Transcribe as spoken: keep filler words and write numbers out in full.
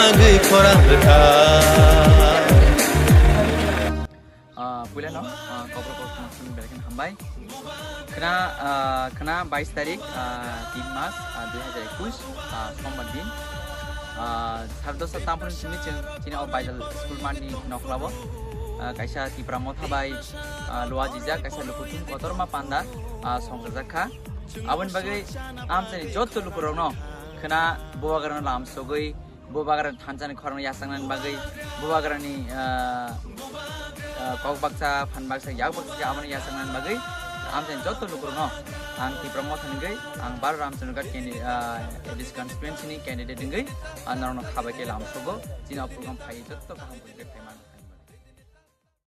Bagwi khorang rwkha. Ah, puila no, ah, kokborok kokborok song belai kheno hambai. Khna, ah, khna bais tarik, ah, tin mas, ah, dui hajar ekush, ah, sombar din. Ah, sare dosta tamphru simi chwng chini o Baidal school mani noklabo, ah, kaisa Tipra Motha bai, ah, luajijak kaisa lukuthum kotorma panda, ah, songkajak kha. Aboni bagwi amchaini jotto lukurokno khna bubagrano lamsogwi, bubagrani thansa ni khorang yachaknani bagwi, bubagrani, ah, ah, kok baksa, phan baksa, yak baksa khe abono yachaknani bagwi amchaini jotto lukurokno ang Tipra Motha ni bagwi ang Baro Ramchandra Ghat candi-, ah, A D C constituency ni candidate wngwi, ah, norokno khabai khe lamsogo, chini o program phai jotto kaham project khaimano.